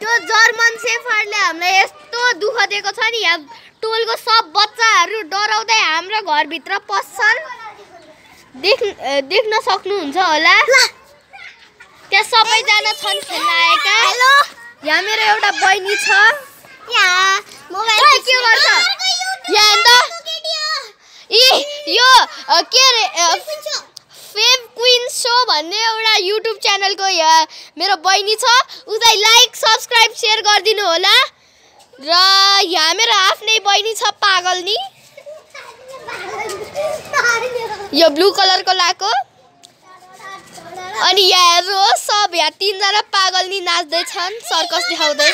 त्यो जर्मन शेफर्डले हामीलाई यस्तो दुःख दिएको छ नि यहाँ टोलको सब बच्चाहरू डराउँदै हाम्रो घरभित्र पस्छन् देख्न सक्नुहुन्छ होला त्यहाँ सबैजना छन् खेल्न आएका हेलो यहाँ मेरो एउटा बहिनी छ यहाँ मोबाइल के गर्छ यहाँ त यो के रे फेम क्वीन शो भन्ने एउटा युट्युब च्यानलको यहाँ मेरो बहिनी छ उसलाई लाइक सब्स्क्राइब शेयर गरिदिनु होला र यहाँ मेरो आफ्नै बहिनी छ पागल नि यो ब्लू कलरको लाको अनि यहाँ हेर्नुहोस् सब यहाँ तीनजना पागल नि नाच्दै छन् सर्कस देखाउँदै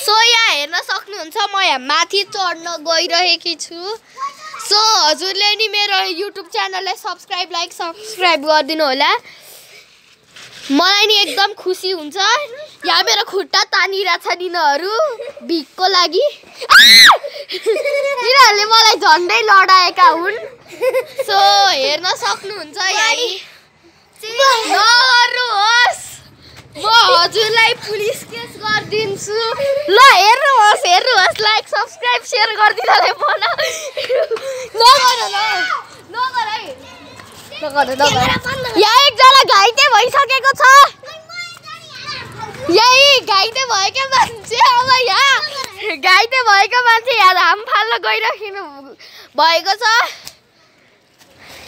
सो यहाँ हेर्न सक्नुहुन्छ म यहाँ माथि चढ्न गइरहेकी छु सो हजुरले नि मेरो युट्युब च्यानललाई सब्स्क्राइब गरिदिनु होला मलाई नि एकदम खुसी हुन्छ यहाँ मेरो खुट्टा तानिरहेछ यिनीहरू भिकको लागि यिनीहरूले मलाई झन्डै लडाएका हुन् सो हेर्न सक्नुहुन्छ यहाँ नगर्नुहोस् म हजुरलाई पुलिस केस गरिदिन्छु ल हेर्नुहोस् लाइक सब्स्क्राइब शेयर गरिदिनलाई भन नगर यहाँ एकजना घाइते भइसकेको छ यही घाइते भएका मान्छे अब यहाँ घाइते भएका मान्छे यहाँ हाम फाल्न गइराख्नु भएको छ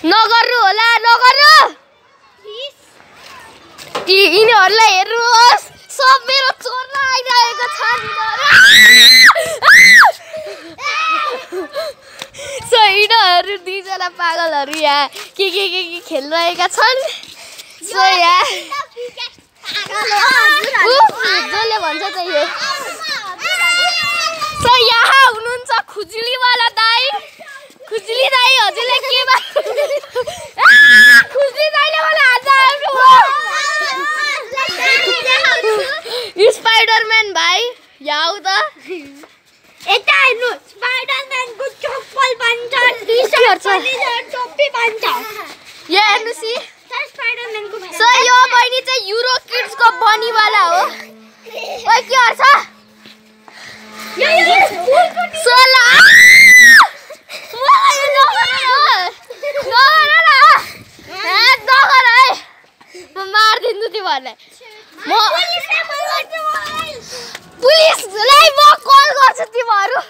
नगर्नु होला नगर्नु यिनीहरूलाई हेर्नुहोस् सब मेरो चोर्न आइरहेको छ सो यिनीहरू दुईजना पागलहरू यहाँ के खेलिरहेका छन् सो यहाँ जसले भन्छ त्यही सो यहाँ हुनुहुन्छ खुजुलीवाला दाई खुजुली दाई हजुरले के खुजुली दाईले मलाई हात स्पाइडरम्यान भाइ यहाँ आऊ त यता हेर्नु स्पाइडरम्यानको चप्पल भन्छ टी-शर्ट पनि टोपी भन्छ यहाँ हेर्नुस् स्पाइडरम्यानको सो यो बहिनी चाहिँ युरो किड्सको बनीवाला हो ओइ के गर्छ सोला म मारिदिन्छु तिमीहरूलाई पुलिसलाई म कल गर्छु तिमीहरू